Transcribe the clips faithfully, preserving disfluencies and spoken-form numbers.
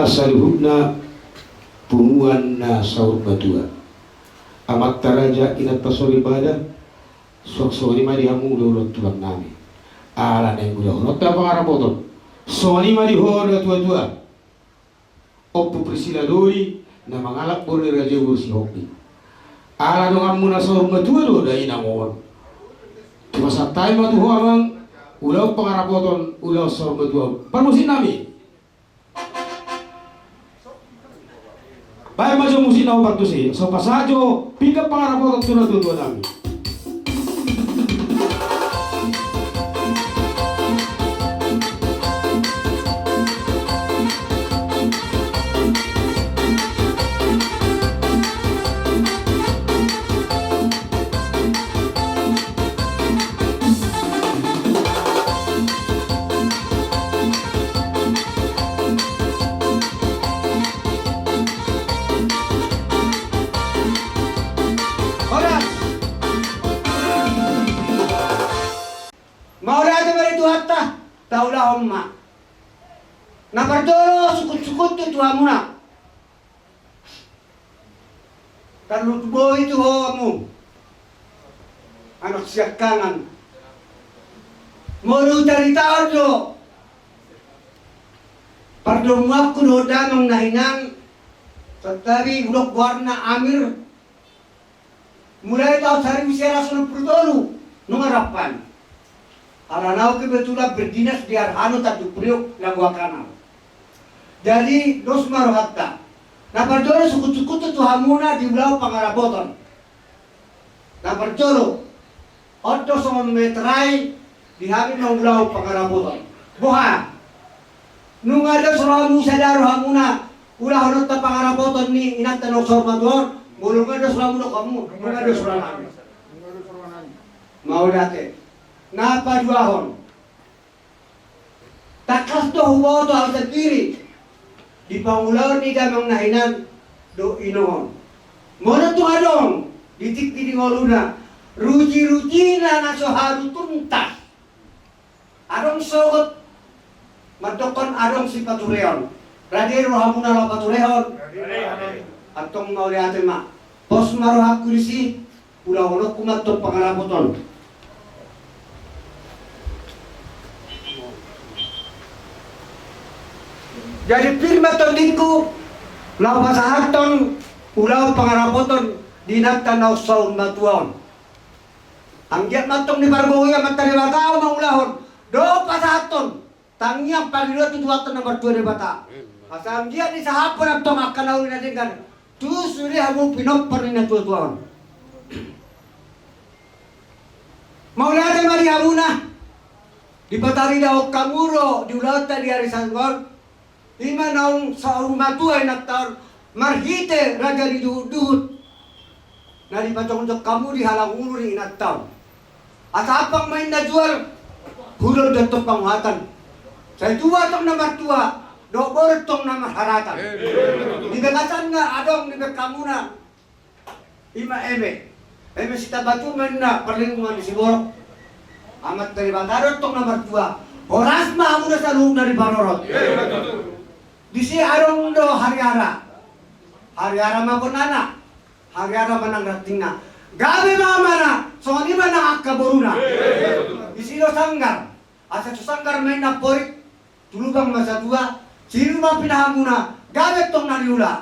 Saluhutna punguan na saur matua, amanta raja, inanta soripada, suang songon i ma di hamu ulaon tulang nami. Ala naeng ulahononta pangarapoton, songon i ma di ho natuatua, Ompu Priscilla Doli, na mangalap boru ni raja i, boru Sihombing. Ala donganmuna saur matua do da inang on. Tupa santai ma tu ho amang, ulaon pangarapoton, ulaon saur matua. Parmusik nami. Baen ma jo musik na opat tusi, so pasahat jo pinggan pangarapoton tu natuatua nami. Horas. Mauliate ma di Tuhanta, taulahon ma. Na parjolo sukut-sukut tu hamuna. Tarlumobi boi tu ho hamu anak siangkangan. Molo hutaritahon do pardomuanku dohot damang na hinan, santabi, hudok goarna Amir. Mulai taon saribu sia ratus onom pulu tolu nunga rap an. Alana au kebetulan berdinas di Arhanu, Tanjung Priok, Labuan Kanal. Jadi dos ma rohanta. Na parjolo sukut-sukut tu hamuna di ulaon pangarapoton. Na parjolo, on do songon meterai di hami mangulahon pangarapoton. Boha? Nunga dos rohamu, sada rohamuna ulahononta pangarapoton ni inanta na saur matua on, molo nunga dos rohamu, dok hamu nunga dos rohanami. Mauliate. Na paduahon, tangkas do huboto au sandiri di pangulaon ni damang na hinan dohot inong on. Molo tung adong di tingki di ngoluna ruti-rutina na so haru tuntas, adong sogot mandokkon adong sipatureon. Rade rohamuna laho paturehon? Antong mauliate ma. Pos ma rohangku disi. Ulahononku ma antong pangarapoton. Jadi pir ma tondingku laho pasahathon ulaon pangarapoton di inanta na saur matua on. Anggiat ma antong dipargogoi Amanta Debata ahu mangulahon dohot pasahathon tangiang pangidoan tu Tuhanta na martua Debata. Asa anggiat disahaphon antong angka na uli na denggan tu sude hamu pinompar ni natuatua on. Mauliate ma di hamuna, dipataridahon hamu do di ulaonta di ari sahali on. Ima naung saur matua inanta on marhite raja ni duhutduhut na dipajongjong hamu di halangulu ni inanta on. Asa ampang ma inna jual, hudon do antong panguhatan. Sai tua antong na martua, dohot boru antong na marharatan. Di bagasanna adong dibaen hamuna, ima eme. Eme sitamba tubu ma inna parlinggoman ni siborok. Amanta Debata do antong na martua. Horas ma hamuna saluhutna diparorot. Disi adong do hariara. Hariara ma bonana. Hariara ma nang rantingna. Gabe ma amana, songon i ma nang angka boruna. Disi do sanggar. Asa tu sanggar ma inna amporik, tu lubang ma satua, siru ma pinahanmuna, gabe antong na niula.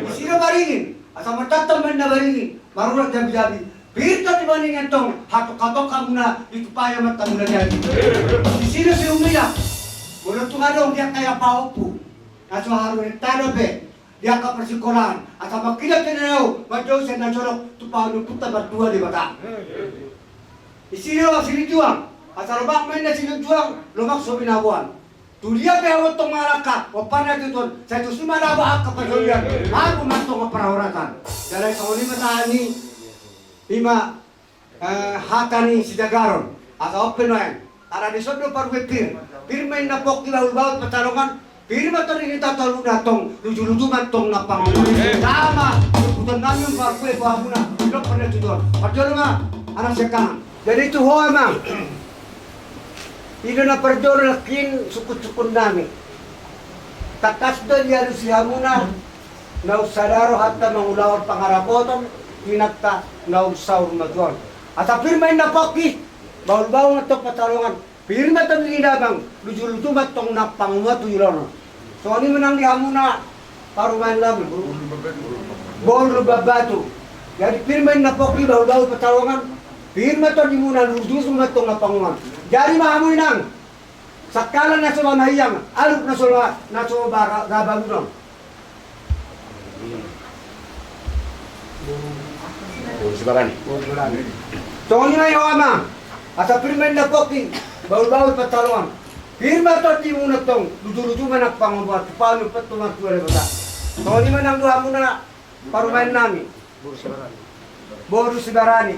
Disi do baringin. Asa martantan ma inna baringin, marurat jabijabi. Pir do dibanding antong hatonghatongmuna ditumpahi Amanta Mulajadi. Disi do siumilak. Molo tung adong di angka ia pahompu na so haru hentana pe di angka parsingkolaan, asa mangkilap pe na dao manjou sian na jolok tumpahon ni Ompunta Martua Debata. Disi do silinjuang, asa lomak ma inna silinjuang, lomak so binaboan. Tu dia pe hamu antong mangalangka, ompunta na tutu on, sai tusi ma dao angka parjolo, ahu ma antong parhoratan. Jala songon i ma tahan ni, ima eh, hata ni sijagaron. Asa on pe nuaeng, ala dison do parbue pir. Pir ma inna pongki bahulbahul pansalongan. Pir ma tonding ni tataluna antong, lujuluju ma antong na pangulu. Sama, kebutuhan nami parbue bohamuna didok pernah tujuan. Parjolo ma, anak siangkangan. Jadi tu ho amang, i do na parjolo nangkin sukunsukun nami. Tangkas do dialusi hamuna naung sada rohanta mangulahon pangarapoton tu inanta naung saur matua on. Asa pir ma inna pongki, bahulbahul ma tong pansalongan. Pir ma tong di damang, lujuluju ma tong nang pangomoan tu joloan on. Songon i ma nang di hamuna parumaen nami, boru Lumban Batu. Jadi pir ma inna pongki, bahulbahul pansalongan. Pir ma tong di hamuna, lujuluju ma tong nang pangomoan. Jadi ma hamu inang, sangkala na so mamahiang, aluk na so, na so bara-, na bangunan. Boru Sibarani. Songon i ma i ho amang. Asa pir ma inna pongki, bahulbahul pansalongan. Pir ma tong di hamuna tong, lujuluju ma nang pangomoan, tu panumpang tu martua Debata. Songon i ma nang di hamuna parumaen nami, boru Sibarani.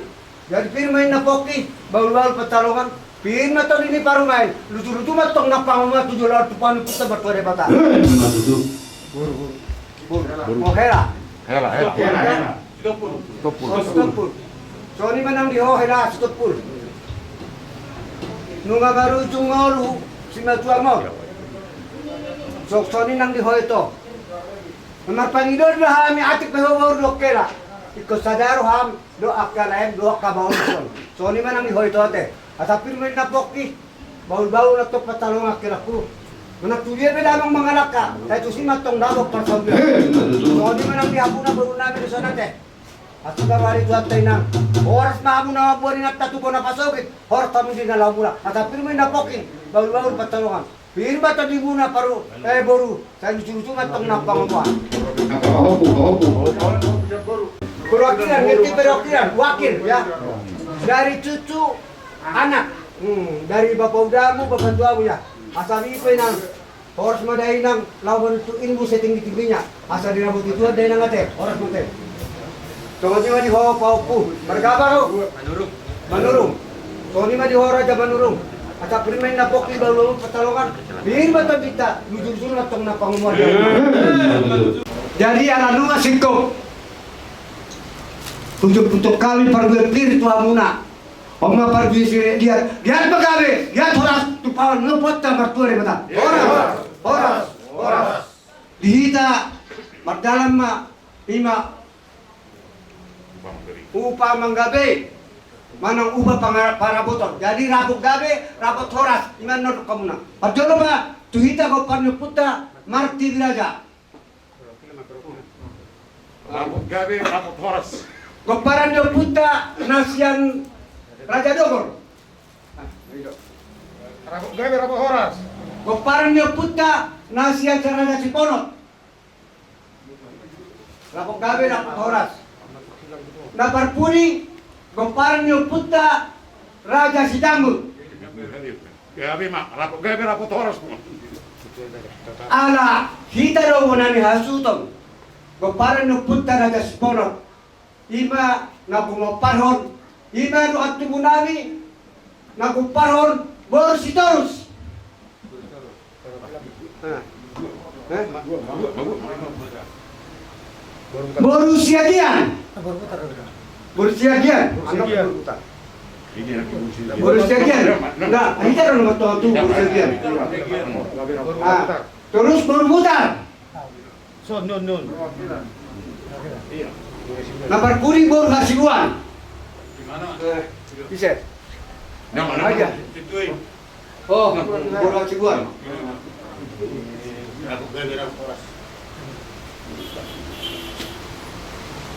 Jadi pir ma inna pongki, bahulbahul pansalongan. Pir ma tong di ni parumaen, lujuluju ma tong nang pangomoan tu joloan on, tu panumpang tu martua Debata. Boru, boru. Boru. Boru. Oh, hela. Hela, hela. Hela. Sitompul. Oh, Sitompul. Songon i ma nang di ho hela Sitompul. Nunga marujung ngolu simatuam on. Songon i nang di ho ito. Marpangido do hami, atik pe ho boru dohot hela. Ingkon sada roham dohot angka laem dohot angka baoa on. Songon i ma nang di ho ito ate. Asa pir ma inna pongki, bahulbahul ma tong pansalongan, helangku. Manang tu dia pe damang mangalangka, sai tusi ma tong dapot parsaulian. Songon i ma nang di hamuna boru nami di son ate. Asa gabe ari tu hata inang. Horas ma hamu na mamboan inanta tu bona pasogit. Horas hamu di na laho mula. Asa pir ma inna pongki, bahulbahul pansalongan. Pir ma tong di hamuna paru, eh, boru, sai lujuluju ma tong nang pangomoan. Perwakilan, ngerti perwakilan, wakil, ya. Dari cucu, anak. Hmm, dari bapa udamu, bapa tuamu, ya. Asa i pe inang, horas ma da inang, laho manuntut ilmu setinggi-tingginya. Asa dirapoti Tuhan da inang ate, horas ma ate. Songon i ma di ho pahompu, marga aha ho? Manurung. Manurung. Songon i ma di ho raja Manurung. Asa pir ma inna pongki, bahulbahul pansalongan. Pir ma tong di hamuna, lujuluju ma tong nang pangomoan. Jadi ala nunga singkop ujung puntung kami parbue pir tu hamuna. On ma parbue sirihon, giat, giat ma gabe, giat horas tu panumpang tu martua Debata. Horas, horas, horas. Di hita mardalan ma, i ma upa manggabe, manang upa panga-, paraboton. Jadi rapot gabe, rapot horas, i ma na mandok hamuna. Parjolo ma tu hita gompar ni ompunta Martiri Raja. Rapot gabe, rapot horas. Gomparan ni ompunta na sian Raja Dogor. Rapot gabe, rapot horas. Gomparan ni ompunta na sian Raja Siponot. Rapot gabe, rapot horas. Na parpudi, gomparan ni ompunta Raja Sitambul. Gabe ma, rapot gabe, rapot horas. Ala hita do bona ni hasuhuton. Gomparan ni ompunta Raja Siponot. I ma na gumomparhon, i ma dohot tubu nami na gumomparhon boru Sitorus. Boru Siagian. Boru Siagian. Boru Siagian. Nah, hita do na tu boru Siagian. Ah, terus boru Butar. Na parpudi boru Hasibuan. Ise? Aja. Oh, boru Hasibuan.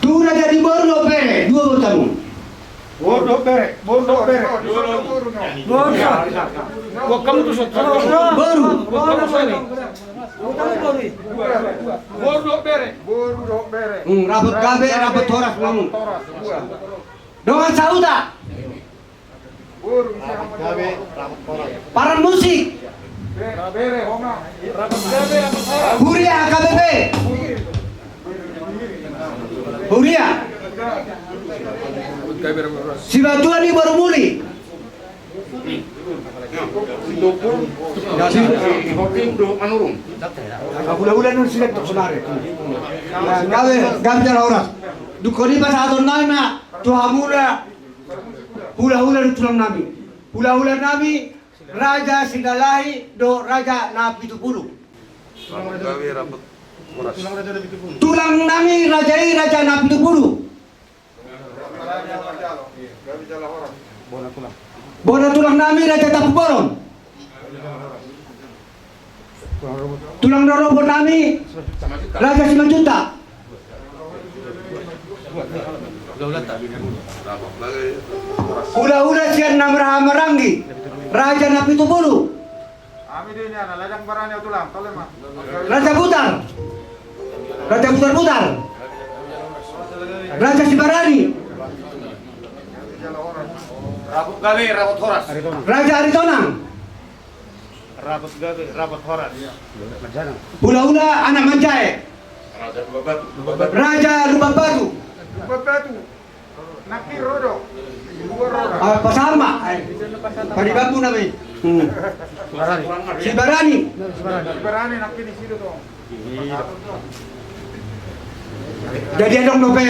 Tu na jadi boru dohot bere, dua boru tamu. Boru dohot bere, boru dohot bere. Boru. Boru. Boru dohot bere. Boru dohot bere. Hmm, rapot gabe, rapot horas ma hamu. Dongan sahuta. Paran musik. Huria H K B P. Huria. Sibatua ni boru Muli. Hulahula ni on sian tok sonari. Gabe, gabe jala horas. Dungkon i pasahaton nami ma tu hamuna hulahula ni tulang nami. Hulahula nami Raja Silalahi dohot Raja Napitupulu. Tulang nami raja i, raja Napitupulu. Bona tulang nami raja Tampubolon. Tulang rorobot nami raja Simanjuntak. Hulahula sian na marhahamaranggi, raja Napitupulu. Ami do ini ana ladang barani au tulang, tole ma. Raja Butar. Raja Butar-butar. Raja Sibarani. Rabot gabe, rabot horas. Raja Aritonang. Rabot gabe, rabot horas. Hulahula anak manjae. Raja Lumban Batu. Raja Lumban Batu. Lumban Batu. Nangkin ro do. Di luar ro do. Ah, pasahat ma. Ai. Padi bambu nami. Hmm. Sibarani. Sibarani nangkin di situ do. Jadi adong dope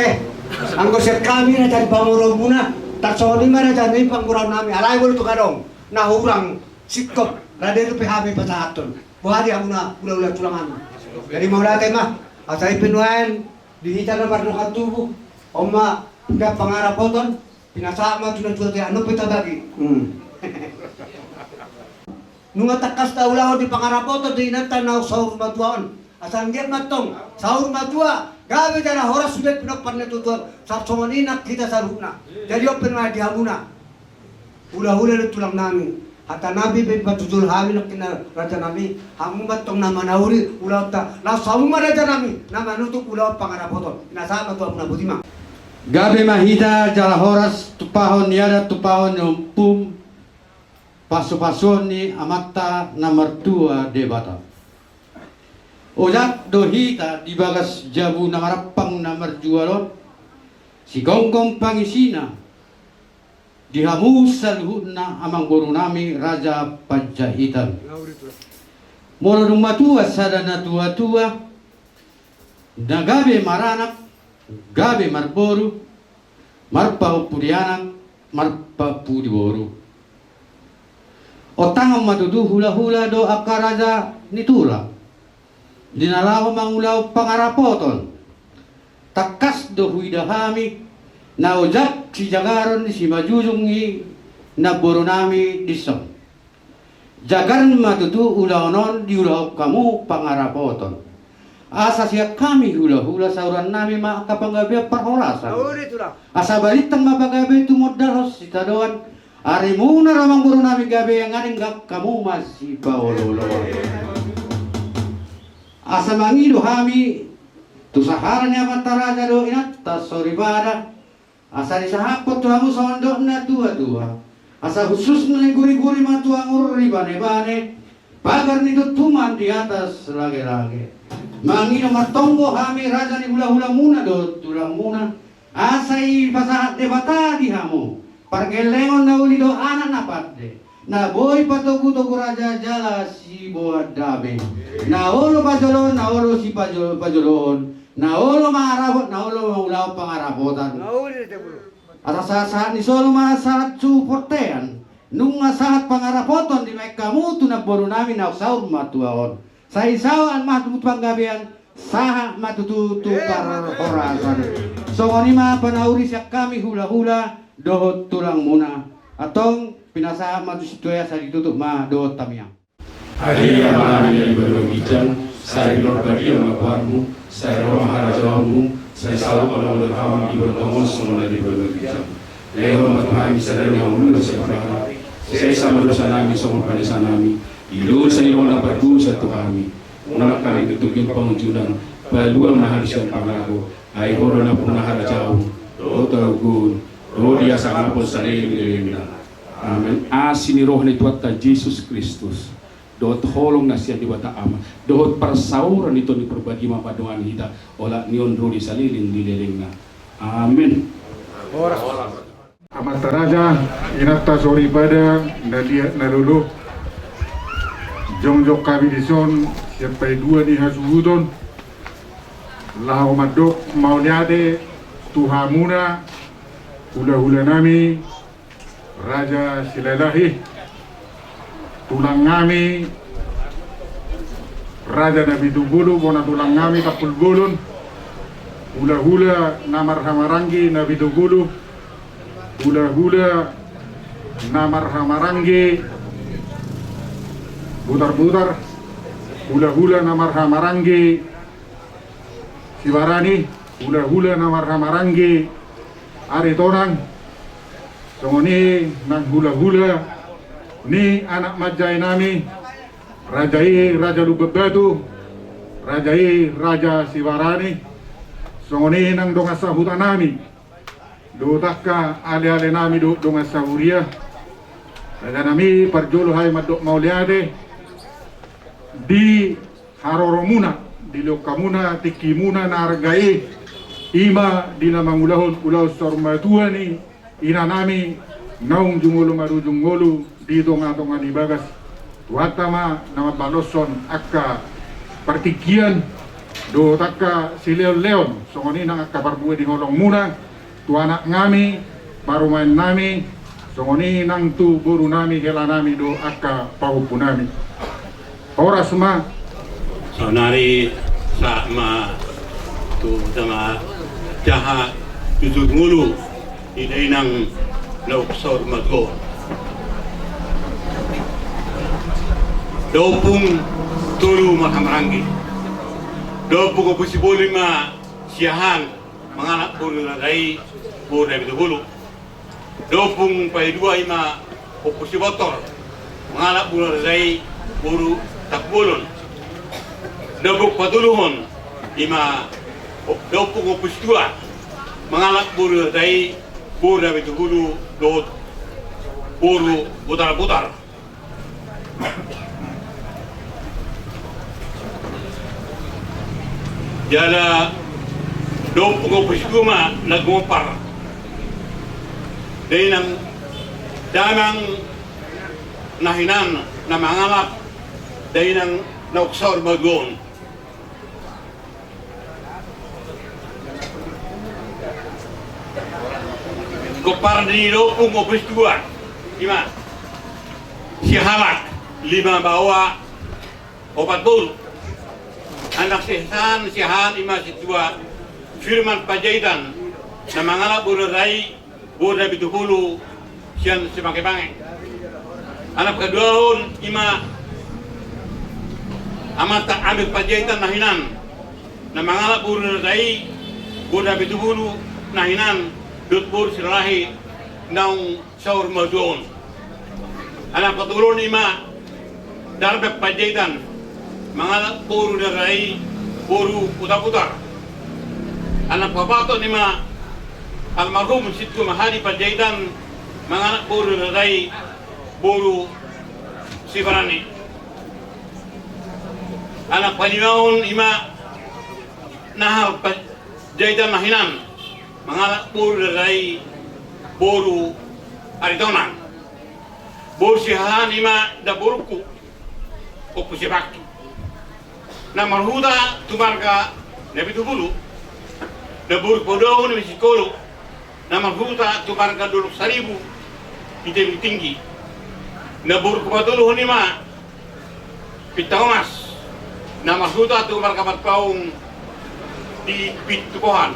anggo sian hami na jadi pamoruonmuna, tarsongon i ma na jadi panggoraon nami. Alai boi tung adong na hurang singkop, rade dope hami pasahathon. Boha di hamuna hulahula tulang nami. Jadi mauliate ma, asa i pe nuaeng di hita na mardongan tubu, on ma pinggan pangarapoton, pinasahat ma tu natuatua, annon pe tabagi. Hmm. Nunga tangkas taulahon di pangarapoton di inanta na saur matua on. Asa anggiat ma antong saur matua gabe jala horas sude pinompar ni natuatua on, tarsongon i nang hita saluhutna. Jadi on pe nuaeng di hamuna hulahula dohot tulang nami, hata nami pe patujolo hami nangkin na raja nami, hamu ma antong na manauri ulaonta, laos hamu ma raja nami na manutup ulaon pangarapoton. Pinasahat ma tu hamuna, boti ma. Gabe ma hita jala horas, tumpahon ni adat, tumpahon ni ompung, pasupasuon ni Amanta na martua Debata. Ojak do hita di bagas jabu na marampang na marjual on, sigomgom pangisina di hamu saluhutna, amangboru nami Raja Panjaitan. Molo dung matua sada natuatua, na gabe maranak, gabe marboru, marpahompu di anak, marpahompu di boru. Ontangon ma tutu hulahula dohot angka raja ni tulang di na laho mangulahon pangarapoton. Tangkas do huida hami na ojak sijagaron ni simanjujung ni namboru nami dison. Jagar ma tutu ulaon on diulahon hamu pangarapoton. Asa sian hami hulahula saoran nami ma angka panggabean parhorasan. Asa balintang ma pagabe tumondalhon sitadoan. Arimuna ro amangboru nami gabe, nga denggan hamu ma sipaolooloan. Asa mangido hami tu sahara ni amanta raja dohot inanta soripada, asa disahaphon tu hamu songon dok ni natuatua. Asa hushusna di guriguri ma tu angur di banebane, pagar ni tuntungan di atas lagelage. Mangido martonggo hami raja ni hulahulamuna dohot tulangmuna, asa dipasahat Debata di hamu pargellengon na uli dohot anak na pande, na boi patogutogu raja jala siboan dame, na olo pajoloon, na olo sipajolo-, pajoloon, na olo mangarapot, na olo mangulahon pangarapotan. Asa sahatsahat ni solu ma sahat tu bontean. Nunga sahat pangarapoton dibaen hamu tu namboru nami na saur matua on. Sai sahat ma tutu tu panggabean, sahat ma tutu tu parhorasan. Songon i ma panauri sian hami hulahula dohot tulangmuna. Antong pinasahat ma tu sintua i, asa ditutup ma dohot tamiang. Ale Amanami na di banua ginjang, sai pinarbadia ma goarmu, sai ro ma harajaonmu, sai saut ma lomo ni roham di banua tonga on songon na di banua ginjang. Lehon ma tu hami sadari on hangoluan siapari. Sesa ma dosanami songon panesanami di dosa ni dongan na pardosa tu hami. Unang hami tutupi pangunjunan, palua ma hami sian pangago. Ai Ho do nampuna harajaon, dohot hagogoon, dohot hasangapon saleleng ni lelengna. Amen. Asi ni roha ni Tuhanta Jesus Kristus, dohot holong na sian Debata Ama, dohot parsaoran ni Tondi Parbadia ma mandongani hita olat ni on ro di saleleng ni lelengna. Amen. Amanta raja, inanta soripada na liat na lolo, jongjong hami dison sian paidua ni hasuhuton laho mandok mauliate tu hamuna hulahulanami Raja Silalahi, tulangnami Raja Napitupulu, bona tulang nami Tampul Bolon, hulahula na marhahamaranggi Napitupulu, hulahula na marhahamaranggi Butarbutar, hulahula na marhahamaranggi Sibarani, hulahula na marhahamaranggi Aritonang, songon i nang hulahula ni anak manjae nami, raja i Raja Lumban Batu, raja i Raja Sibarani, songon i nang dongan sahuta nami dohot angka aleale nami dohot dongan sahuria. Raja nami, parjolo hami mandok mauliate di haroromuna, di lehonmuna tingkimuna na arga i, i ma di na mangulahon ulaon saur matua ni ina nami naung jumolo marujung ngolu di tongatonga ni bagas. Tuhanta ma na mambaloshon angka partingkian dohot angka silehonlehon, songon i nang angka parbue ni holongmuna tu anak nami, parumaen nami, songon i nang tu boru nami, hela nami dohot angka pahompu nami. Horas ma. Saonari sahat ma tu jama jaha jujur ngolu di dainang naung saur matua on. Da ompung tolu marhahamaranggi. Da ompung Ompu Sibolon i ma Siahaan mangalap boru ni raja i, boru Napitupulu. Da ompung paidua i ma Ompu Sibotor mangalap boru ni raja i, boru Tampul Bolon. Da ompung patoluhon i ma, da ompung Ompu Situa mangalap boru ni raja i, boru Napitupulu dohot boru Butarbutar. Jala da ompung Ompu Situa ma na gumompar, dainang damang na hinan na mangalap dainang naung saur matua on. Gompar ni da ompung Ompu Situa i ma Sihalak, lima baoa, opat boru. Anak sisean Siahaan i ma Situa Firman Panjaitan na mangalap boru ni raja i, boru Napitupulu sian Simangemange. Anak paduahon i ma amanta Amir Panjaitan na hinan na mangalap boru ni raja i, boru Napitupulu na hinan dohot boru Silalahi naung saur matua on. Anak patoluhon i ma Darbe Panjaitan mangalap boru ni raja i, boru Butarbutar. Anak paopathon i ma almarhum Situa Mahadi Panjaitan mangalap boru ni raja i, boru Sibarani. Anak palimahon i ma Nahar Panjaitan na hinan mangalap boru ni raja i, boru Aritonang. Boru Siahaan i ma da borungku Ompu Sibangki na marhuta tu marga Napitupulu. Da boru paduahon i ma Singkolo na marhuta tu marga Dolok Saribu di Tebing Tinggi. Da borungku patoluhon i ma Pinta Omas na marhuta tu marga Marpaung di Pintu Pohan.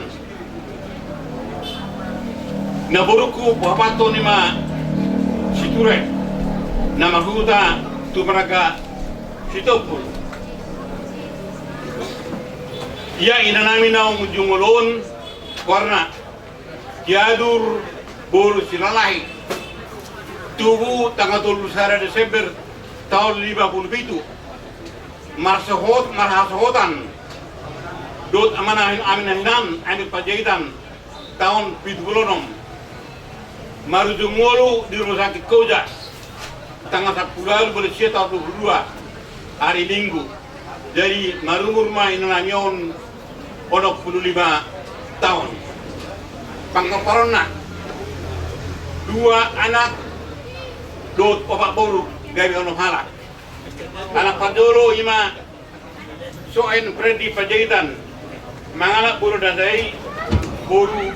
Na borungku paopathon i ma Siture na marhuta tu marga Sitompul. Ia ina nami naung jumolo on goarna Ki Adur boru Silalahi, tubu tanggal tolu sada Desember taon lima pulu pitu. Marsohot, marhasohotan dohot amana, amana hinan Amir Panjaitan taon pitu pulu onom. Marujung ngolu di rumah sakit Koja tanggal sampulu ualu bulan sia taon dua pulu dua, hari Minggu. Jadi marumur ma ina nami on onom pulu lima taon. Panggompar on na dua anak dohot opat boru, gabe onom halak. Anak parjolo i ma Soen Freddy Panjaitan mangalap boru ni raja i, boru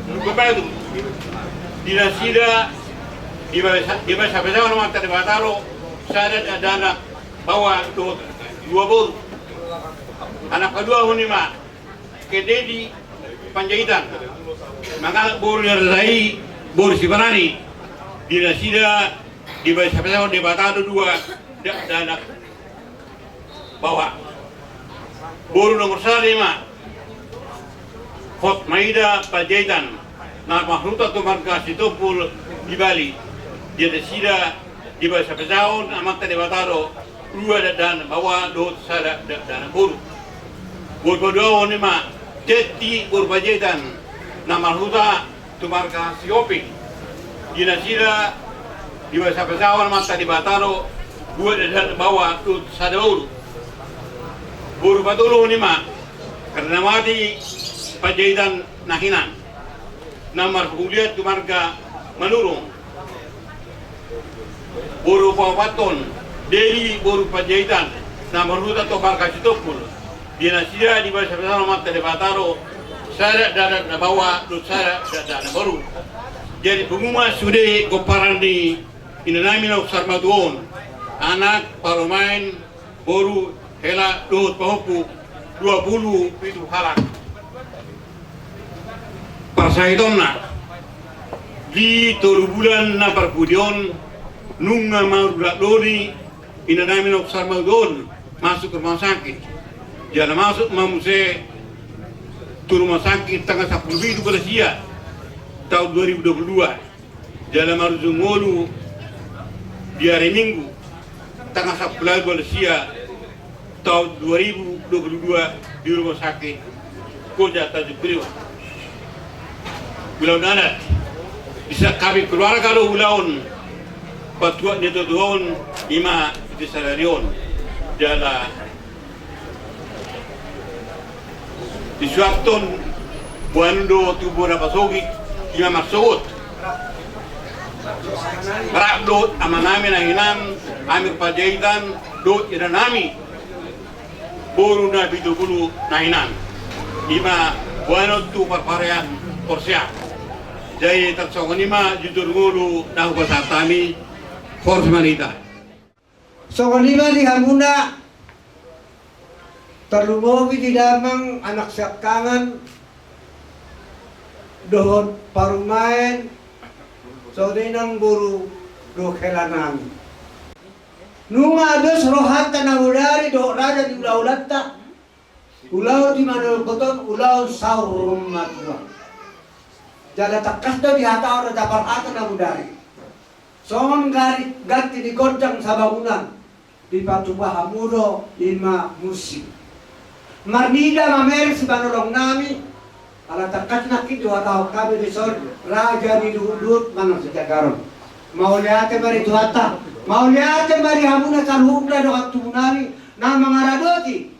Lumban Batu. Di nasida di basa, di basa, basa on ma tadi bataro sada, sada anak baoa dohot dua boru. Anak paduahon i ma Ken Dedi Panjaitan, mangalap boru ni raja i, boru Sibarani, di nasida dibaen sapesaon Debata do dua dakdanak baoa. Boru nomor sada i ma Hotmaida Panjaitan, na marhuta tu marga Sitompul di Bali, di nasida dibaen sapesaon Amanta Debata do dua dakdanak baoa dohot sada dakdanak boru. Boru paduahon i ma Tetti boru Panjaitan, na marhuta tu marga Sihombing, di nasida dibaen sapesaon Amanta Debata do dua dakdanak baoa dohot sada boru. Boru patoluhon i ma Kardinamati Panjaitan na hinan, na marhula tu marga Manurung. Boru paopathon Dedi boru Panjaitan, na marhuta tu marga Sitompul, di nasida dibaen sapesaon Amanta Debata do sada dakdanak baoa dohot sada dakdanak boru. Jadi pungu ma sude pomparan ni inanami naung saur matua on, anak, parumaen, boru, hela dohot pahompu, dua pulu pitu halak. Parsahitonna, di tolu bulan na parpudi on, nunga marulak doli inanami naung saur matua on masuk rumah sakit. Jala masuk ma muse tu rumah sakit tanggal sampulu pitu bulan sia taon dua ribu dua pulu dua. Jala marujung ngolu di ari Minggu tanggal sampulu bulan sia taon dua ribu dua pulu dua di rumah sakit Koja Tanjung Priok. Ulaon adat, di sian hami keluarga do ulaon patuat ni natuatua on, i ma di sadari on. Jala disuathon boanon do tubu na pasogit, i ma marsogot. Rap dohot amanami na hinan, Amir Panjaitan, dohot inanami boru na pitu pulu na hinan, i ma boanon tu parparean porsea. Jadi tarsongon i ma jujur ngolu na hupasahat hami. Horas ma di hita. Songon i ma di hamuna, tarlumobi di damang, anak siangkangan dohot parumaen, songon i nang boru dohot helanami. Nunga dos rohanta na bodari dohot raja ni hulahulanta, ulaon di manogot on ulaon saur matua. Jala tangkas do dihatahon raja parhata na bodari, songon gari ganti ni gondang sabangunan, dipatupa hamu do i ma musik. Marnida ma mere sipanolong nami, ala tangkas nangkin dihatahon hami dison, raja ni luhutluhut manang sijagaron. Mauliate ma di Tuhanta, mauliate ma di hamuna saluhutna dongan tubu nami na mangaradoti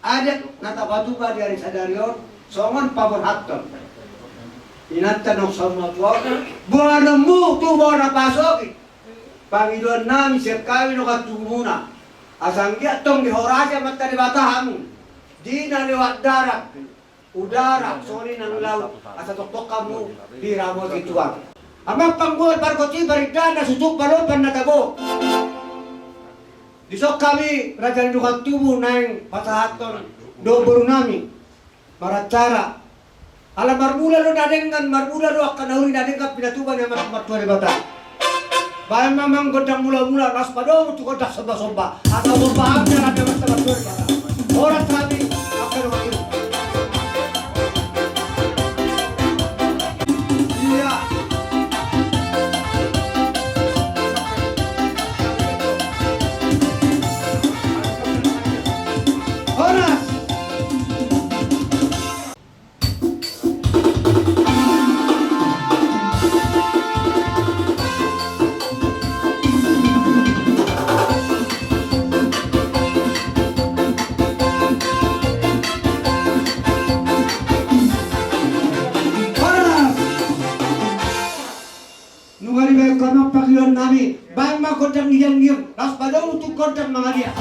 adat na tapatupa di ari sadari on, songon paborhathon inanta naung saur matua on, boanonmu tu bona pasogit. Pangidoan nami sian hami dongan tubumuna, asa anggiat tong dihorasi Amanta Debata hamu di na lewat darat, udara, songon i nang laut, asa tongtong hamu diramoti Tuhan. Amang panggual pargonsi, parindahan na susu, palopan na tabo. Dison hami raja ni dongan tubu naeng pasahathon dohot boru nami maracara. Ala marmula do na denggan, marmula do angka na uli na denggan pinatupa ni Amanta Martua Debata. Baen ma amang gondang mulamula, laos padomu tu gondang sombasomba. Asa upa hami na rade masa martua di bata. Horas hami, angka dongan tubu. Ia. Horas. Nunga dibaen hamu pangidoan nami, baen ma gondang ni diang-diang, laos padomu tu gondang mangaliat.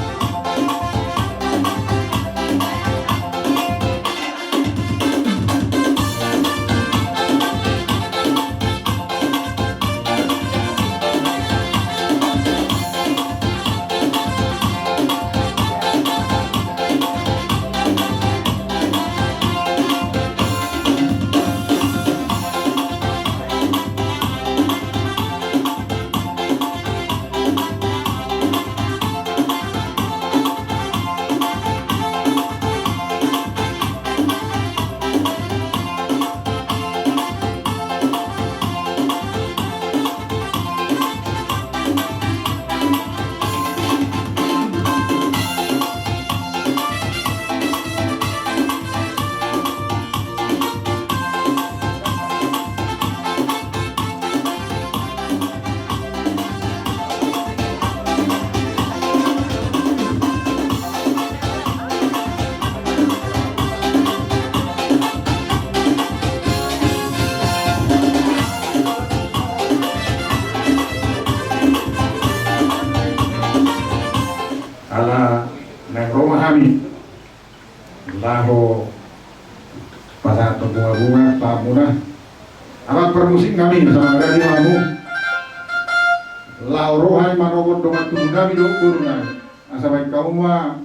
Ho pasahat tu bunga-bunga, pahamuna. Amang parmusik nami, samangaran i ma hamu. Laho roha i manogot dongan tubu nami dohot boru nami. Asa baen hamu ma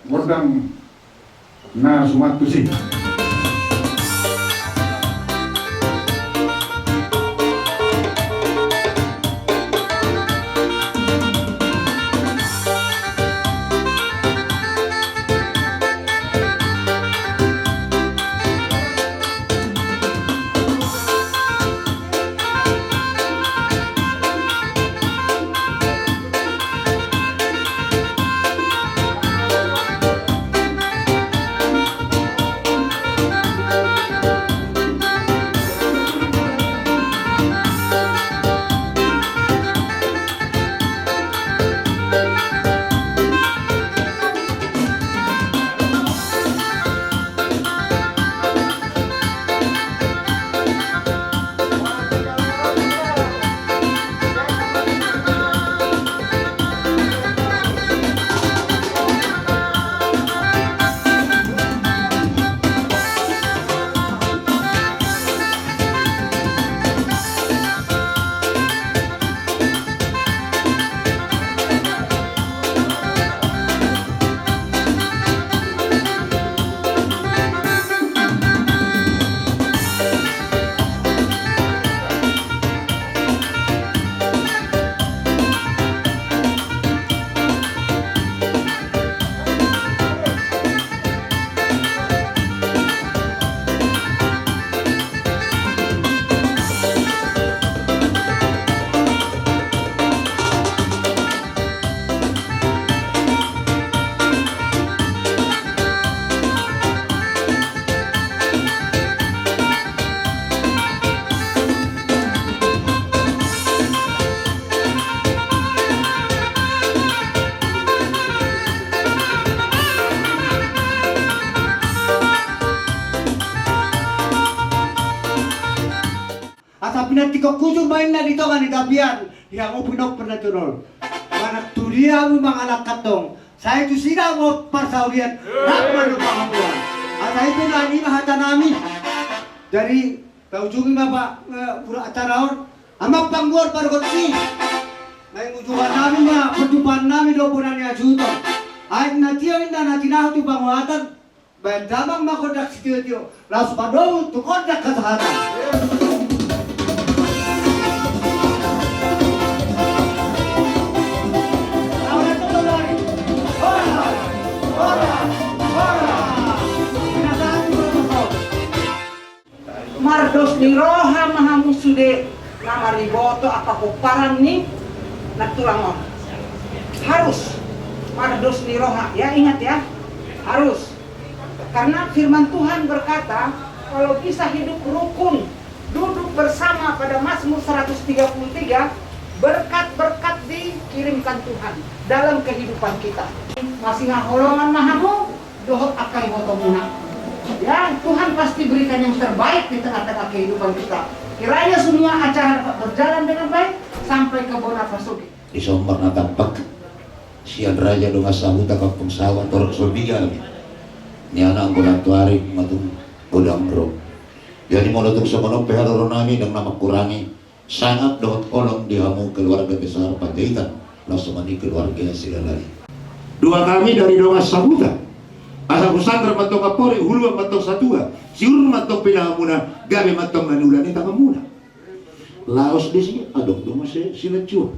gondang na suman tusi. Asa pinantikhon hujur ma inna di tonga ni tapian, di hamu pinomparna jolol. Manang tu dia hamu mangalangka tong, sai tusi do hamu parsaulian rap manang pangamuan. Asa i pe na i ma hata nami. Jadi taujungi ma, Pak, eh, ura acara on. Amang panggual pargonsi, naeng ujungan nami ma perjumpaan nami dohot bona ni hasuhuton. Aek na tio inna na tinahu tu panguhatan. Baen damang ma gondang sitio-tio, laos padomu tu gondang hasahatan. Mardos ni roha ma hamu sude na mariboto angka pomparan ni nantulang on. Harus mardos ni roha, ya, ingat ya, harus. Karena firman Tuhan berkata, kalau bisa hidup rukun, duduk bersama pada Mazmur seratus tiga puluh tiga, berkat-berkat dikirimkan Tuhan dalam kehidupan kita. Masihaholongan ma hamu dohot angka ibotomuna. Ya, Tuhan pasti berikan yang terbaik di tengah-tengah kehidupan kita. Kiranya semua acara dapat berjalan dengan baik sampai ke bona pasogit. Di somba na tampak sian Raja Dongan Sahuta Kampung Sawah, torop so biga hami. Nian anggo nantoari ma tung godang ro. Jadi molo tung songon on pe haroro nami, ndang na mangkurangi sangap dohot holong di hamu keluarga besar Panjaitan, laos songon i keluarga Silalali. Dua hami dari Dongan Sahuta. Asa husandar ma tong ampori, huhuluan ma tong satua, siuhur ma tong pinahanmuna, gabe ma tong na niula ni tanganmuna. Laos disi adong do muse silanjuang.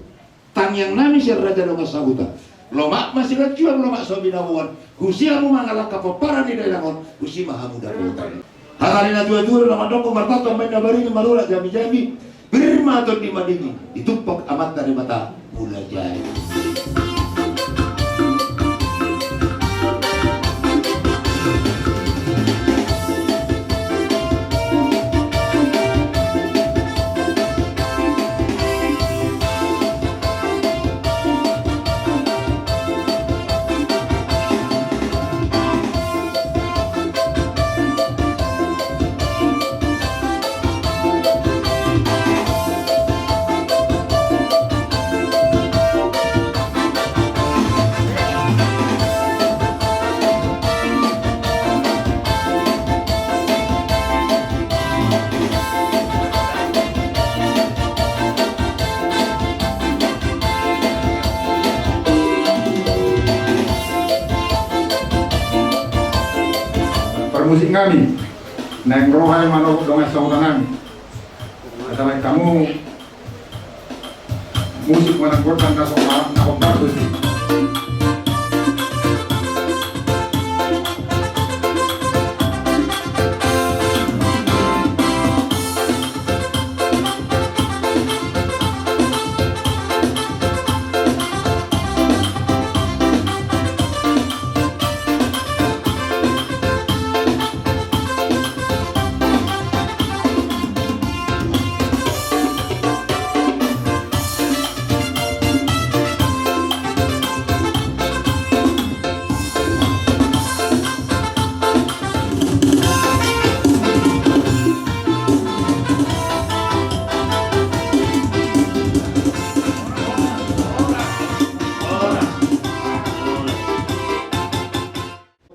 Tangiang nami sian Raja Dongan Sahuta. Lomak ma silanjuang, lomak so binaboan. Husi hamu mangalangka pomparan ni dainang on, husi ma hamu dapotan. Hata ni natua-tua do na mandok, martanto ma inna barini, marurat jami-jami. Pir ma tondi madingin, ditumpak Amanta Debata mulajadi. Musik nami, naeng ro hami manopot dongan sahuta nami. Asa baen hamu musik manang gondang na so, na hombar tusi.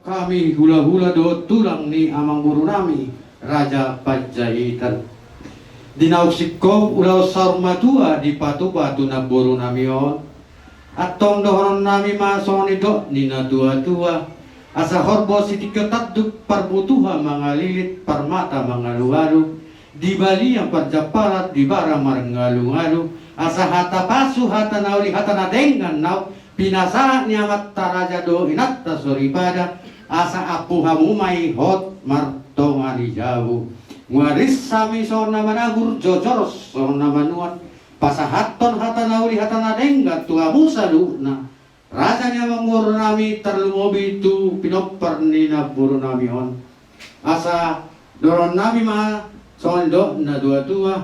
Hami hulahula dohot tulang ni amangboru nami Raja Panjaitan. Di naung singkop ulaon saur matua dipatupa tu namboru nami on. Antong dohonon nami ma songon nidok ni natuatua: Asa horbo sitingko tanduk, parbutuha mangalilit, parmata mangalualu, di balian parjampalan, di bara marngalungalu, asa hata pasu, hata na uli, hata na denggan naung pinasahat ni amanta raja dohot inanta soripada, asa ampu hamu ma i hot martonga ni jabu. Nunga ris hami songon na managur, jojor songon na manuan, pasahathon hata na uli, hata na denggan tu hamu saluhutna, raja ni amangboru nami, tarlumobi tu pinompar ni namboru nami on. Asa dohonon nami ma songon nidok ni natuatua: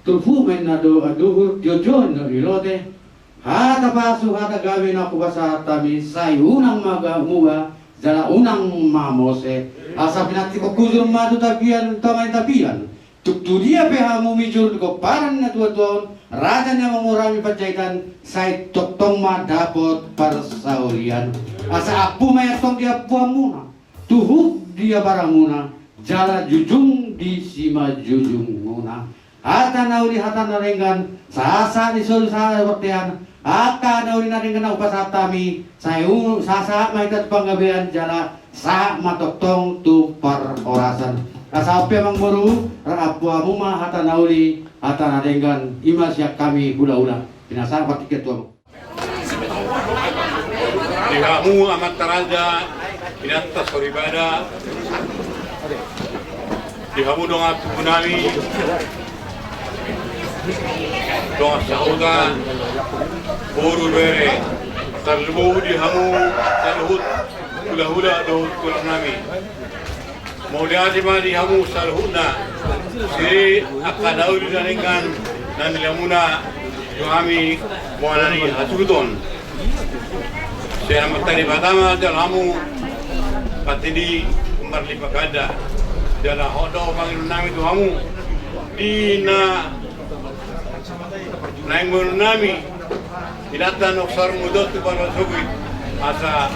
Turpuk ma inna dohot anduhur, jotjot inna di lote, hata pasu hata gabe na hupasahat hami, sai unang ma muba jala unang ma mose. Asa pinantikhon hujur ma tu tapian, tonga ni tapian. Tung tu dia pe hamu mijur di pomparan ni natuatua on, raja ni amangboru nami Panjaitan, sai tongtong ma dapot parsaulian. Asa ampu ma i antong di ampuanmuna, tuhuk di abaramuna, jala jujung di simanjujungmuna. Hata na uli, hata na denggan, sahat-sahat ni solu sahat ni bontean, angka na uli na denggan na hupasahat hami, sai u-, sahat-sahat ma hita tu panggabean jala sahat ma tongtong tu parhorasan. Asa on pe amangboru, rap ampu hamu ma hata na uli, hata na denggan, i ma sian hami hulahula. Pinasahat partingkian tu hamu. Di hamu amanta raja, inanta soripada, di hamu dongan tubu nami, dongan sahuta, boru bere, tarlumobi di hamu saluhut hulahula dohot tulang nami. Mauliate ma di hamu saluhutna, sude angka na uli na denggan na nilamuna tu hami, bona ni haturuton. Sian Amanta Debata ma jalo hamu patidi marlipat ganda. Jala hot do pangidoan nami tu hamu, di na naeng boanon nami, inanta na saur matua tu Parmasogit, asa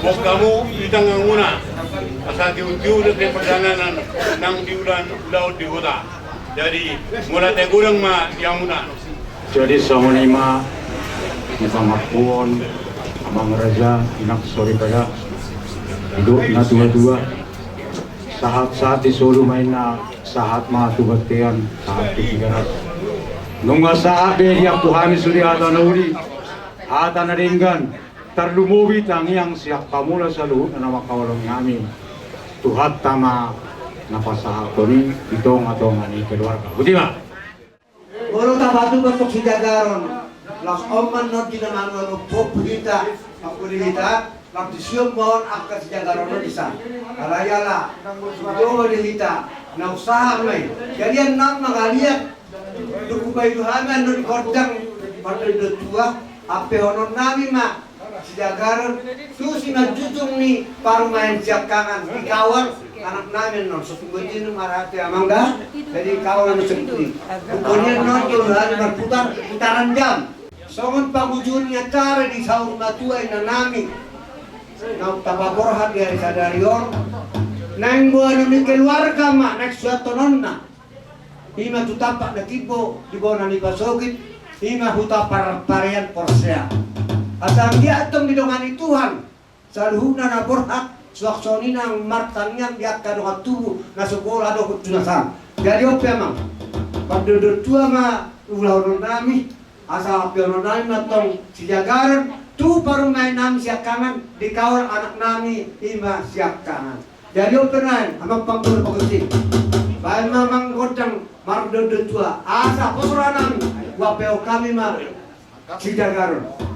bongkamu di tanganmuna, asa tiutiuon dope pardalanan nang di ulaon di huta. Jadi, mauliate godang ma di hamuna. Jadi, songon i ma di pangampuon amang raja, inang soripada, didok natuatua. Sahat-sahat ni solu ma inna, sahat ma tu bontean, sahat tu Tigaras. Nunga sahat be diampu hami sude hata na uli, hata na denggan, tarlumobi tangiang sian hamuna saluhutna na mangkaholongi hami Tuhanta ma na pasahathon i di tongatonga ni keluarga. Botima. Molo tapatupa tong sijagaron, laos on ma annon di na manuan ompompu hita, pangkuri hita, laos dison ma on angka sijagaron on dison. Alai ala, doma di hita, na usaha ma i. Jadi annon mangaliat, dung hupaihut hami annon gondang, pardondo tua, ampehonon nami ma. Sijagaron, tu simanjujung ni parumaen siangkangan, di kawal, anak nami annon, so tumbuan jinu marhate amang da, jadi kawal annon sebut ni. Pokokna annon, jolo hali marputar, putaran jam. Songon pangujungi acara di saur matua inna nami. Naung tapaborhat di ari sadari on. Naeng boanon ni keluarga ma, naeng suantononna. Ima tu tampak na timbo di bona ni pasogit, ima huta par-, parean porsea. Asa anggiat tong didongani Tuhan, saluhutna na borhat, Suang songon i nang martangiang di angka dongan tubu na so pola dohot tu na saham. Jadi on pe amang, mardodo tua ma ulahonon nami, asa hapeonon nami ma tong sijagaron tu parumaen nami siangkangan, di kaor anak nami i ma siangkangan. Jadi on pe nuaeng amang panggual pangosip, baen ma amang gondang mardodo tua asa pora nami, huapeon hami ma sijagaron.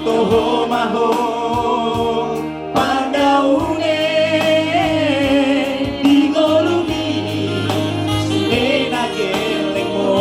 Toho ma ho pandaone di ngolumi, sude na gellengmu.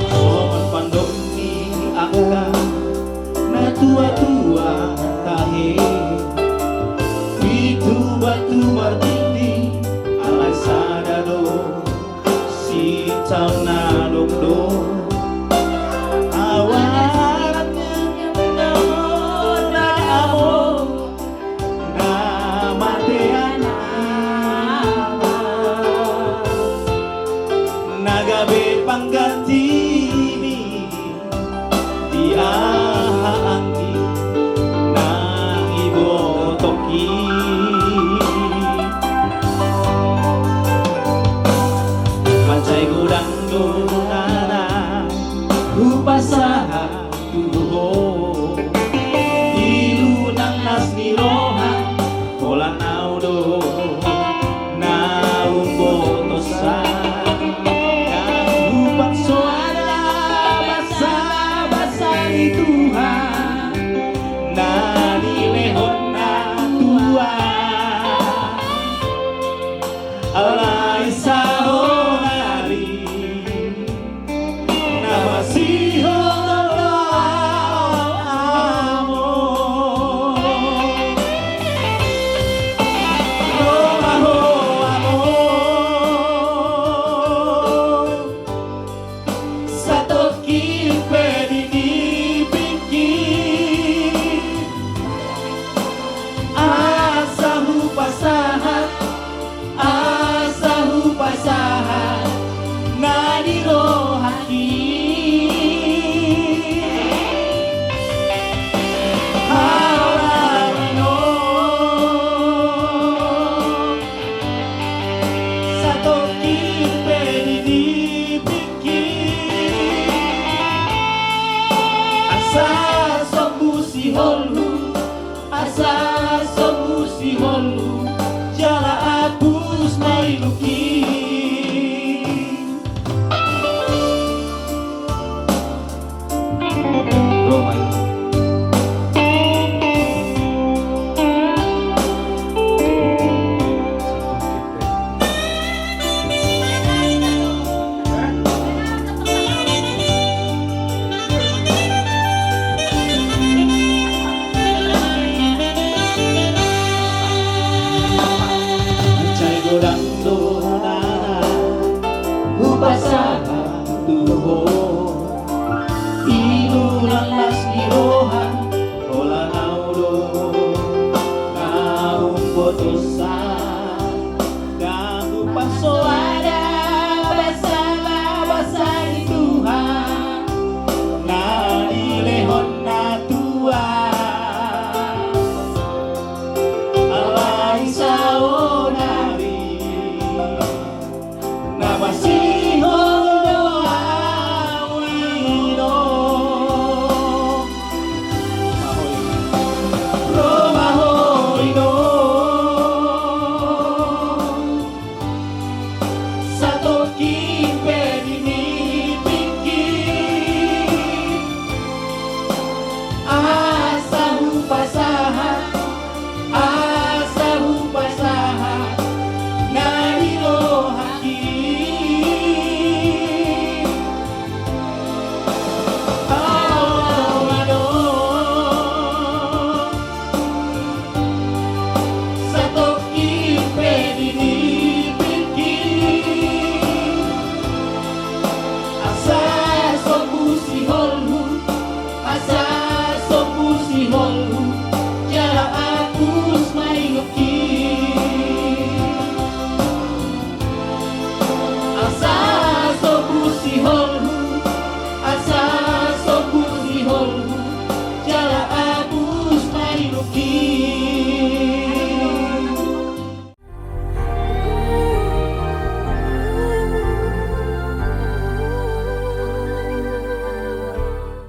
Songon pandok ni angka na tua-tua tahe, pitu batu martiti alai sada do, sitaon na dokdok. Awan na amo na mate anak, na gabe panggantimi di aha anggi nang ibotohi. Mansai godang do na